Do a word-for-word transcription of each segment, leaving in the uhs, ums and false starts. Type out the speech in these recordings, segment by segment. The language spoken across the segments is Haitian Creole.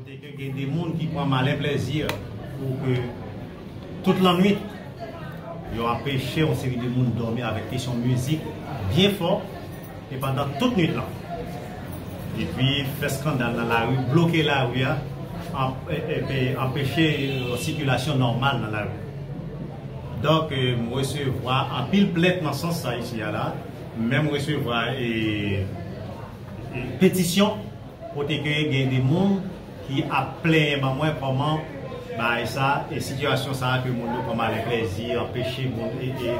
Se ke gen de moun ki pran malen plezi pou ke tout lannwit, yo anpeche yon seri de moun dòmi avèk kesyon mizik byen fò e pandan tout nwit lan. Epi fè eskandal nan lari, bloke lari a, anp- e- e- e- anpeche yon sikilasyon nòmal nan lari. Donk, e, m resevwa anpil plent nan sans sa isi a la. M menm resevwa e, e, petisyon kote ke gen de moun ki ap plenyen ban mwen kòman bagay sa e sitiyasyon sa ke moun yo pran malen plezi, anpeche moun e, e,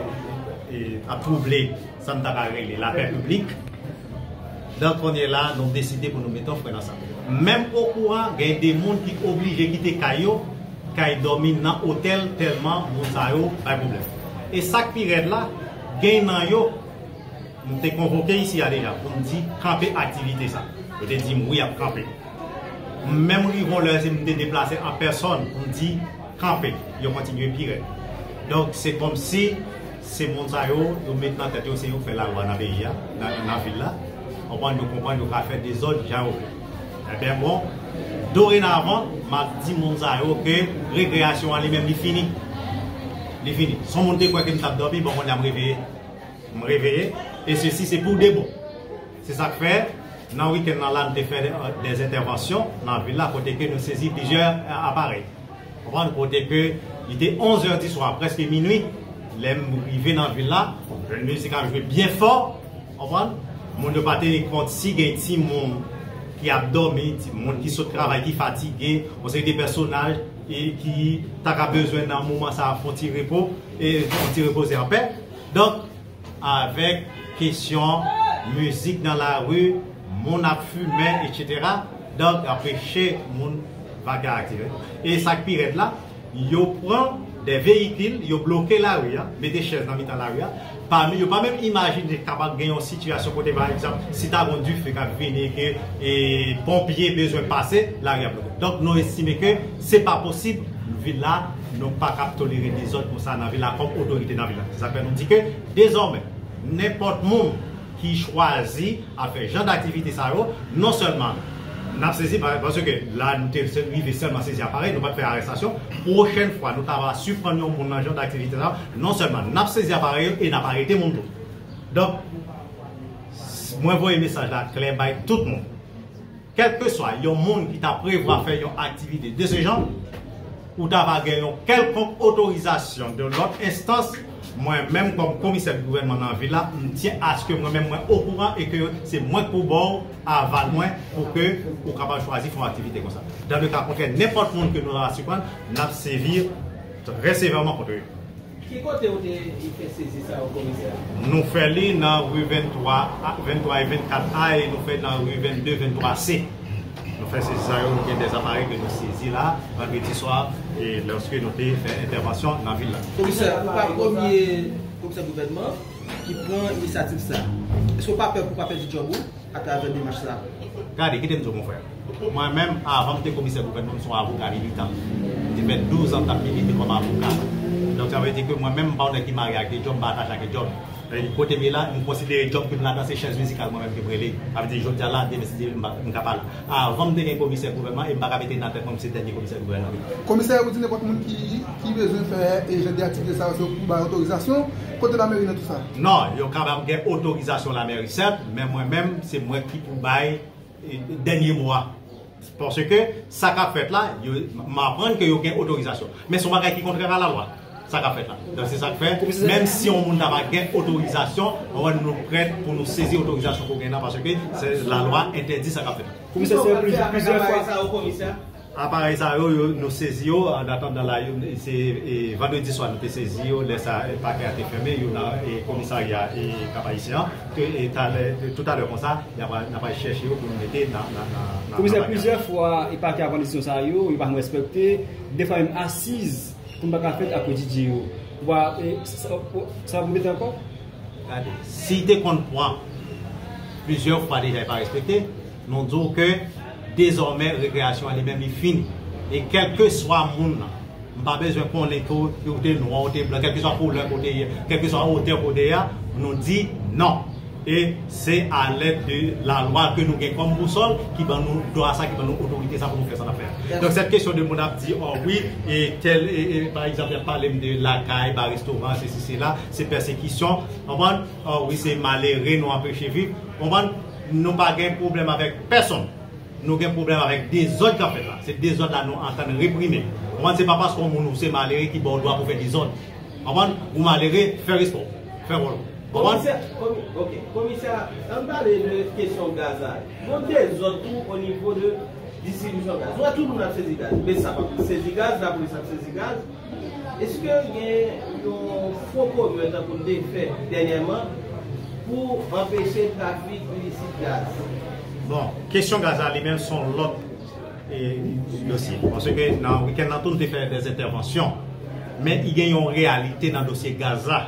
e ap twouble sa m ta ka rele lapè piblik. Donk, kounye la, nou deside pou nou mete yon fren nan sa. Menm okouran, gen de moun ki oblije kite kay yo, kay dòmi nan otèl, tèlman moun sa yo bay pwoblèm. E sa k pi rèd la, gen nan yo, m te konvoke isi a deja pou m di kanpe aktivite sa. Yo te di m wi, y ap kanpe. M menm rive yon lè, se m te deplase an pèsòn pou m di kanpe. Yo kontinye pi rèd. Donk, se kòmsi se moun sa yo, yo met nan tèt yo, se yo k fè lalwa nan peyi a, nan, nan vil la. Konprann, yo konprann, yo ka fè dezòd jan yo vle. Ebyen, bon, dorenavan, m ap di moun sa yo ke rekreyasyon an li menm, li fini. Li fini. Si yon moun te kwè ke m t ap dòmi, bon, kounye a m reveye. M reveye. E sesi, se pou de bon. Se sa k fè, nan wikenn nan la, nou te fè de, de entèvansyon nan vil la, kote ke nou sezi plizyè, e, aparèy. Konprann? Kote ke li te onz è di swa, prèske minui, lè m rive nan vil la, jèn mizik ap jwe byen fò, konprann? Moun yo pa teni kont si gen timoun ki ap dòmi, timoun ki sot travay, ki fatige, yon seri de pèsonaj e ki ta ka bezwen nan moman sa a fè yon ti repo, e yon ti repoze anpè. Donk, avèk kesyon mizik nan lari, moun ap fimen, etsetera. Donk, anpeche moun vake aktive. E sa k pi rèd la, yo pran de veyikil, yo bloke lari a, mete chèz nan mitan lari a. Pami yo pa menm imajine kapab gen yon sitiyasyon kote, pa egzanp, si ta gen yon dife k ap vini, ke, e, ponpye bezwen pase, lari a bloke. Donk, nou estime ke se pa posib, vil la, nou pa kab tolere dezòd konsa nan vil la kòm otorite nan vil la. Se sa k fè nou di ke, dezòmè, nenpòt moun ki chwazi ap fè jan d aktivite sa yo, non sèlman n ap sezi, pa- paske la nou te se- rive sèlman sezi aparèy, nou pa t fè arèstasyon. Pwochèn fwa nou ta va siprann yon moun nan jan d aktivite sa yo, non sèlman n ap sezi aparèy yo e n ap arete moun tou. Donk, s- mwen voye mesaj la klè bay tout moun. Kèlkeswa yon moun ki ta prevwa fè yon aktivite de se jan, ou ta va gen yon kèlkonk otorizasyon de lòt enstans, mwen menm kòm komisè gouvènman nan vil la, m tyen aske mwen menm mwen okouran e ke se mwen k pou ba w aval mwen pou ke ou kapab chwazi fè yon aktivite konsa. Dans le cas contraire, nenpòt moun ke nou ta siprann, n ap sèvi trè sevèman kont yo. Ki kote ou te fè sezi sa yo, komisè? Nou fè li nan ri venntwa, a, venntwa e vennkat A e nou fè nan ri vennde, venntwa C. Nou fè sezi sa yo, nou gen de aparèy ke nou sezi la, vandredi swa, e lòske nou te fè entèvansyon nan vil la. Komisè, ou pa premye komisè gouvènman ki pran inisyativ sa. Èske ou pa pè pou w pa pèdi djòb ou atravè demach sa? Gade, kite m di w, mon frè. Mwen menm, avan m te komisè gouvènman, m se yon avoka militan. M te fè douz an m t ap milite kòm avoka. Donk, sa vle di ke mwen menm, m pa yon nèg ki mare ak de djòb, m pa atache ak de djòb. E kote m ye la, m konsidere djòb ke m ladan se chèz mizikal mwen menm ke m rele. Sa vle di, jodi a la, demen si Dye vle, m pa- m ka pale. Avan m te gen komisè gouvènman, e m pa ka mete nan tèt mwen m se dènye komisè gouvènman. Komisè, ou di nenpòt moun ki, ki bezwen fè e jan de aktivite sa yo, se yo pou bay otorizasyon. Kote lameri nan tout sa? Non, yo kapab gen otorizasyon lameri, sèt, men mwen menm, se mwen ki pou bay e, dènye mo a. Paske sa k ap fèt la, yo, m aprann ke yo gen otorizasyon. Men se yon bagay ki kontrè a lalwa, sa k ap fèt la. Donk, se sa k fè, menm si yon moun ta va gen otorizasyon, nou prèt pou nou sezi otorizasyon ke w gen nan, paske se lalwa entèdi sa k ap fèt la. Komisè, se plizyè, plizyè fwa. Aparèy sa yo, yo, nou sezi yo, an atandan la, yo, se, e, vandredi swa, nou te sezi yo, lè sa, e, pakè a te fèmen, yo nan, e, komisarya, e, Kap Ayisyen an, ke, e, talè, toutalè konsa, y ap, n ap al chèche yo pou nou mete nan, nan, nan, nan, Komisè, nan bagay. Plizyè fwa, e, pakè a pran desizyon sa yo, yo pa respekte, defwa menm asiz, pou n pa ka fèt akoz D J yo. Ou pa, e, sa, sa, sa pou mete ankò? Gade, si te konn pran plizyè fwa deja e pa respekte, nou di w ke dezòmè rekreyasyon an li menm li fini. E kèlkeswa moun nan, m pa bezwen konnen ke w, ke w te nwa, w te blan, kèlkeswa koulè ke w te ye, kèlkeswa wotè ke w te ye a, nou di non. E se alèd de lalwa ke nou gen kòm bousòl ki ban nou dwa sa, ki ban nou otorite sa pou nou fè sa n ap fè a. Donk, sèt kesyon de moun ap di, oh wi, e tèl, e, e, pa egzanp, y ap pale m de lakay, ba restoran, sesi, sela, se pèsekisyon, konprann? Oh wi, se malere, nou anpeche viv, konprann? Nou pa gen pwoblèm avèk pèsonn. Nou gen pwoblèm avèk dezòd k ap fèt la. Se dezòd la nou antann reprime. Konprann? Se pa paske yon moun ou se malere ki ba w dwa pou fè dezòd. Konprann? Ou malere, fè respè w. Fè wòl ou. Konprann? Komisè, komi-, ok, komisè, ann pale de kesyon gaz la. Gon dezòd tou o nivo de distribisyon gaz. Nou wè tout moun ap sezi gaz. Mesa ap sezi gaz, lapolis ap sezi gaz. Èske gen yon fo pwomè tankou n te fè dènyèman pou anpeche trafik ilisit gaz? Bon, kesyon gaz la li menm se yon lòt e, dosye. Paske nan wikenn nan tou, nou te fè dè entèvansyon. Men, i gen yon reyalite nan dosye gaz la.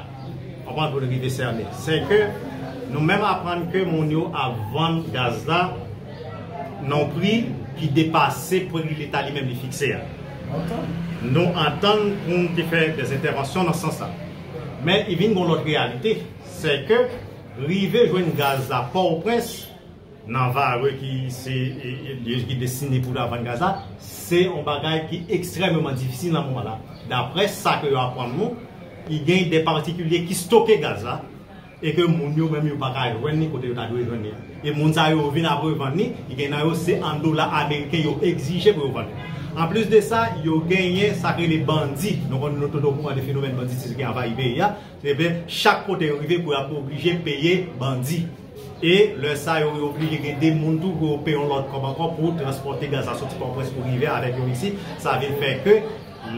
Konprann, pou nou rive sène. Se ke nou menm aprann ke moun yo ap vann gaz la nan yon pri ki depase pri Leta li menm li fikse a. Nou antann pou nou te fè dè entèvansyon nan sans sa. Men, i vin gon lòt reyalite. Se ke rive jwenn gaz la Pòtoprens, nan valè ki se, e, e, ki destine pou ta vann gaz la, se yon bagay ki ekstrèmeman difisil nan moman la. Daprè sa ke yo aprann nou, i gen de patikilye ki stoke gaz la, e ke moun yo menm yo pa ka jwenn li kote yo ta dwe jwenn li a. E moun sa yo vin ap revann li, i gen nan yo se an dola ameriken yo egzije pou yo vann li. Anplis de sa, yo genyen sa k rele bandi. Nou konn nou tout okouran de fenomèn banditis ki anvayi peyi a. Ebyen, chak kote yo rive pou y ap oblije peye bandi. E lè sa yo, yo oblije gen de moun tou pou yo peye yon lòt kòb ankò pou transpòte gaz la soti Pòtoprens pou rive avèk yo isit. Sa vin fè ke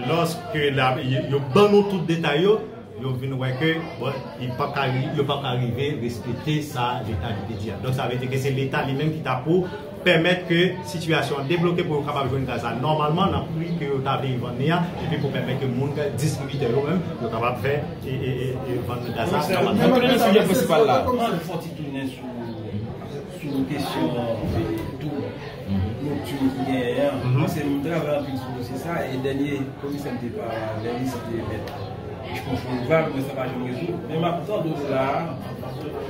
lòske la, yo, yo ban nou tout detay yo, yo vin wè ke, bon, yo p ap ka ri-, yo p ap ka rive respekte sa Leta li te di a. Donk, sa vle di ke se Leta li menm ki ta pou pèmèt ke sitiyasyon an debloke pou yo kapab jwenn gaz la nòmalman nan pri ke yo ta vle vann li a, epi pou pèmèt ke moun, distribitè yo menm, yo kapab fè e, e, e, e vann gaz la nòmalman. Ann tounen nan sijè prensipal la. Mwen fò ti tounen sou, sou kesyon, e, tou noktin ki genyen an. Paske m travay anpil sou dosye sa, e dènye komisè m te pale avè li, se te mèt Richemond Forival, mwen sa pa janm rezoud. Men m ap tande w la,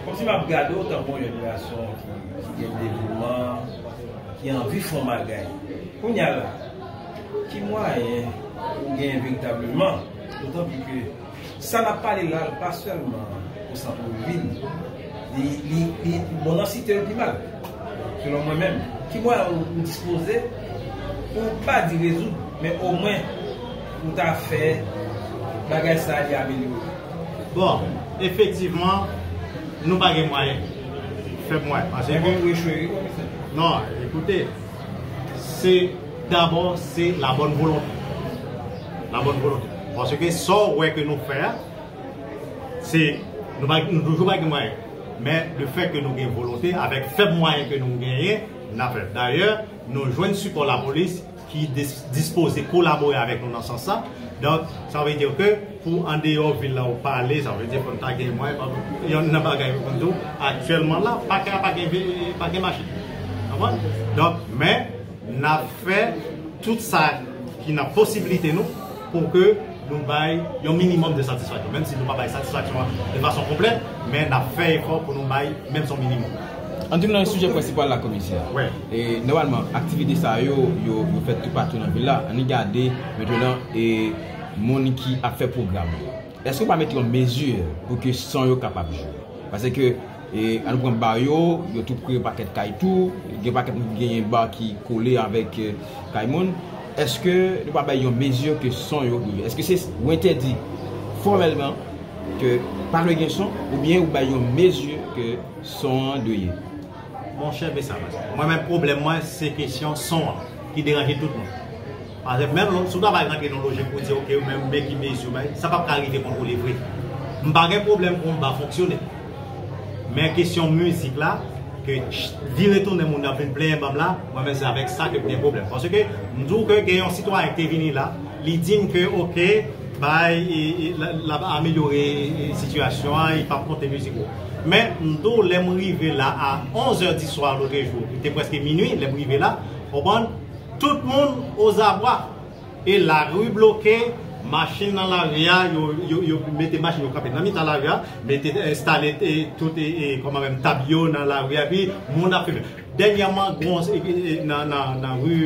kòmsi m ap gade w tankou yon jenerasyon ki, ki gen devouman, ki anvi fè yon bagay. Kounye a la, ki mwayen ou gen veritableman, dotan pli ke sa n ap pale la, l pa sèlman o santvil, li, li, li, bon, nan site l pi mal, selon mwen menm. Ki mwayen ou, ou dispoze, pou pa di rezoud, men omwen ou ta fè bagay sa a li amelyore? Bon, efektivman, nou pa gen mwayen. Fèb mwayen. Paske... Men bon, nou echwe, wi, komisè. Non, ekoute, se, dabò, se la bonne volonté. La bonne volonté. Paske sa w wè ke nou fè a, se, nou pa, nou toujou pa gen mwayen. Men, le fèt ke nou gen volonte, avèk fèb mwayen ke nou genyen, n ap fè. Dayè, nou jwenn sipò lapolis ki dis-, dispoze kolabore avèk nou nan sans sa. Donk, sa vle di ke pou andeyò vil la ou pale, sa vle di fò n ta gen mwayen, pa egzanp, youn nan bagay pou n di w, aktyèlman la, pakè a pa gen ve-, pa gen machin. Konprann? Donk, men, n ap fè tout sa ki nan posiblite nou pou ke nou bay yon minimòm de satisfaksyon. Menm si nou pa bay satisfaksyon an de fason konplèt, men n ap fè efò pou nou bay menm yon minimòm. Ann tounen nan sijè prensipal la, komisè. Wi. E, nòmalman, aktivite sa yo, yo, yo fèt toupatou nan vil la. Ann gade, mentnan, e, moun ki ap fè pwogram yo. Èske w pa mete yon mezi pou ke son yo kapab jwe? Paske, e, ann pran ba yo, yo tou pre pakèt kay tou, gen pakèt moun ki genyen ba ki kole avèk, e, kay moun. Èske nou pa bay yon mezi ke son yo dwe jwe? Èske se, ou entèdi fòmèlman ke pa dwe gen son, oubyen ou bay yon mezi ke son an dwe ye? Monchè, mesye, mwen menm pwoblèm mwen, se kesyon son an ki deranje tout moun. Paske menm lè, si w ta bay rantre nan lojik pou di, oke, men, men ki mezi w bay, sa p ap ka rive kontwole vre. M pa gen pwoblèm pou yon ba fonksyone. Men kesyon mizik la, ke ch-, vire tounen moun ap vin plenyen banm la, mwen menm se avèk sa ke m gen pwoblèm. Paske m di w ke gen yon sitwayen ki te vini la, li di m ke, oke, bay, e, e, l ap, l ap amelyore, e, sitiyasyon an, li p ap konte mizik ou. Men, m di w, lè m rive la a onz è di swa lòt jou, li te prèske minui, lè m rive la, konprann, tout moun ozabwa, e lari bloke, Machin nan lari a, yo, yo, yo mete machin yo kanpe nan mitan lari a, mete, enstale, e, tout, e, e, kòman menm, tab yo nan lari a, epi moun ap fime. Dènyèman, gen yon, e, e, e, nan, nan, nan ri,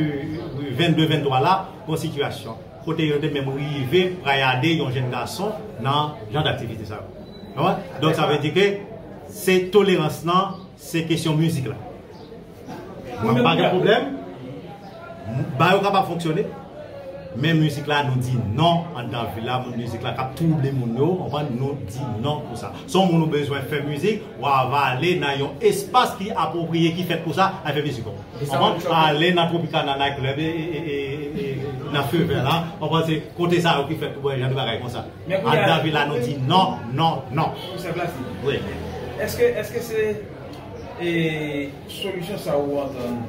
ri vennde, venntwa la, gen yon sitiyasyon kote yo te menm rive prayade yon jèn gason nan jan daktivite sa yo. Ou konprann? Donk, sa vle di ke se tolerans lan, se kesyon mizik la. Mwen pa gen pwoblèm. Ba yo kapab fonksyone. Men mizik la, nou di non anndan vil la, mizik la k ap twouble moun yo, ou konprann, nou di non pou sa. Si yon moun ou bezwen fè mizik, w a va ale nan yon espas ki apwopriye, ki fèt pou sa, al fè mizik ou. Ou konprann, ale nan Tropicana Night Club, e, e, e, e, e, nan Feu Vert la, ou konprann, se kote sa yo ki fèt pou jan de bagay konsa. Anndan vil la, nou di non, non, non. Misye Plaside. Wi. Èske, èske se, e, solisyon sa ou antann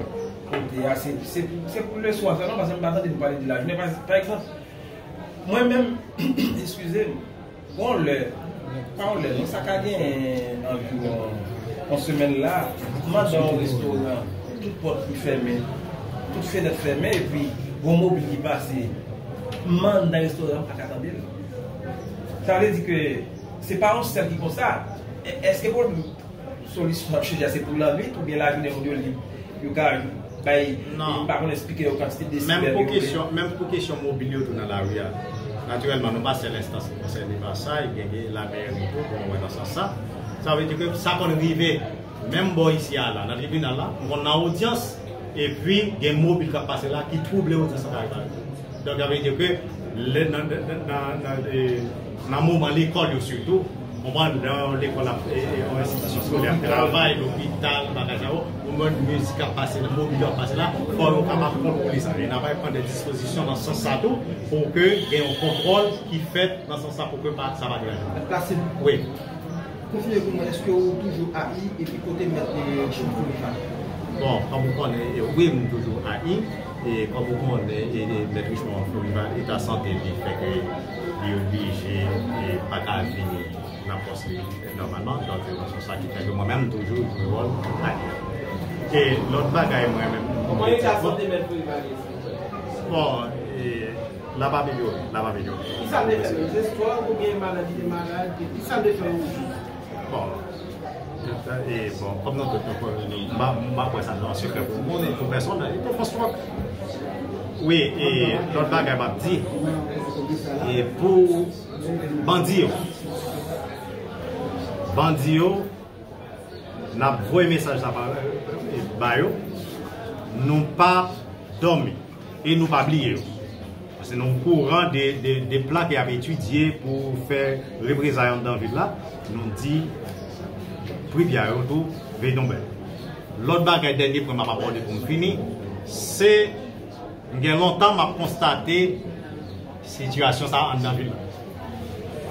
pote a, se, se, se pou leson an sèlman, paske m pa tande nou pale de lajounen. Pa, pa egzanp, mwen menm, eskize m, gon lè, pa yon lè, non, sa ka gen anviwon yon semèn la, m antre nan yon restoran, tout pòt ki fèmen, tout fenèt fèmen, epi gon mobil ki pase, m anndan restoran, m pa ka tande l. Sa vle di ke se pa yon sèl ki konsa. E, èske pwoblèm solisyon ap chanje a se pou lannwit oubyen lajounen moun yo lib? Yo ka bay, non, m pa konn, eksplike yo kantite desibèl yo vle. Menm pou kesyon, menm pou kesyon mobil yo tou nan lari a. Natirèlman, nou pa sèl enstans ki konsène pa sa, e gen, gen lamèri tou, pou nou wè nan sans sa. Sa vle di ke sa konn rive, menm bò isi a la, nan tribinal la, m konn nan odyans, epi gen mobil k ap pase la ki twouble odyans lan karèman. Donk, sa vle di ke lè, nan, nan, nan, nan, e, nan moman lekòl yo sitou, konprann, lè yon lekòl ap, e, e, yon enstitisyon eskolè ap travay, lopital, bagay sa yo, yon mòd mizik ap pase la, mobil yo ap pase la, fò yo kapab kontwole sa. E n ap pran de dispozisyon nan sans sa tou, pou ke gen yon kontwòl ki fèt nan sans sa, pou ke pa, sa pa deranje. Mèt Plaside. Wi. Konfime pou mwen, èske ou toujou A I, epi kote mèt, e, Richemond Florival? Bon, kòm ou konnen, e, wi, m toujou A I, e kòm ou konnen, e, e, mèt Richemond Florival, eta sante li fè ke li oblije, e, pa ka vini nan pòs li nòmalman, donk, se nan sans sa ki fè ke mwen menm, m toujou jwe wòl A I. E lòt bagay, mwen menm, kòman eta sante mèt Florival ye, silvouplè? Bon, e, L ap amelyore, l ap amelyore. Kisa l te fè menm? Zestwa oubyen malad li te malad? Kisa l te fè o jis? Bon, e, bon, kòm nou tout nou konnen, nou, m pa, m pa kwè sa nan sekrè pou moun, e pou pèsonn, e pou François. Wi, e lòt bagay m ap di, e pou bandi yo, bandi yo, n ap voye mesaj sa ba, ba yo, nou p ap dòmi. E nou pa bliye yo. Paske nou okouran de, de, de plan ke y ap etidye pou fè reprezay anndan vil la. Nou di privya yo tou, veye nou bèl. Lòt bagay, dènye pwen m ap abòde pou m fini, se, m gen lontan m ap konstate sitiyasyon sa anndan vil la.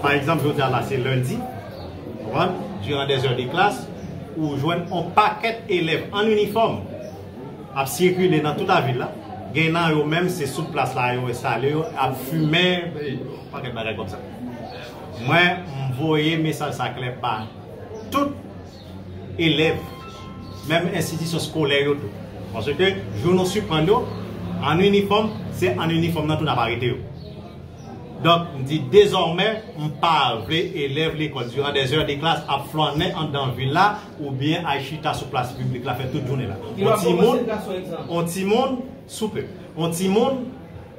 Pa egzanp, jodi a la, se lendi, ou konprann? Durant des heures de classe, ou jwenn on pakèt elèv an inifòm ap sikile nan tout lavil la. Gen nan yo menm, se sou plas la yo enstale yo, ap fimen, on pakèt bagay kòm sa. Mwen, m voye mesaj sa klè ba tout elèv, menm enstitisyon eskolè yo tou. Paske, jou nou siprann yo, an inifòm, se an inifòm nan tou n ap arete yo. Donk, m di dezòmè, m pa vle elèv lekòl, durant des heures de classe, ap flannen anndan vil la, oubyen al chita sou plas piblik la, fè tout jounen la. On timoun, on timoun, soupe. On timoun,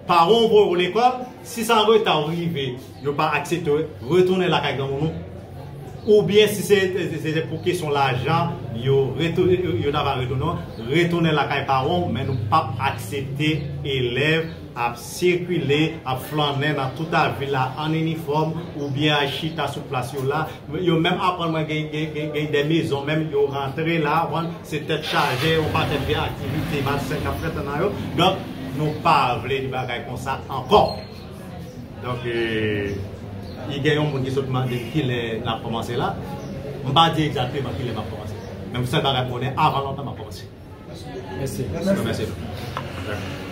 paran w voye w lekòl, si se an reta w rive, yo pa aksepte w, retounen lakay granmoun ou. Oubyen si se, se, se pou kesyon lajan, yo retou-, yo ta va retounen w, retounen lakay paran w, men nou p ap aksepte elèv ap sikile, ap flannen nan tout lavil la an inifòm, oubyen al chita sou plas yo la. Yo menm aprann mwen gen, gen, gen, gen de mezon menm, yo rantre la, w konprann, se tèt chaje, yon pakèt vye aktivite malsen k ap fèt nan yo. Donk, nou pa vle de bagay konsa ankò. Donk, e, i gen yon moun ki sot mande m kilè n ap kòmanse la. M pa di egzakteman kilè m ap kòmanse. Men sèl bagay m konnen, avan lontan m ap kòmanse. Mèsi. Mèsi nou.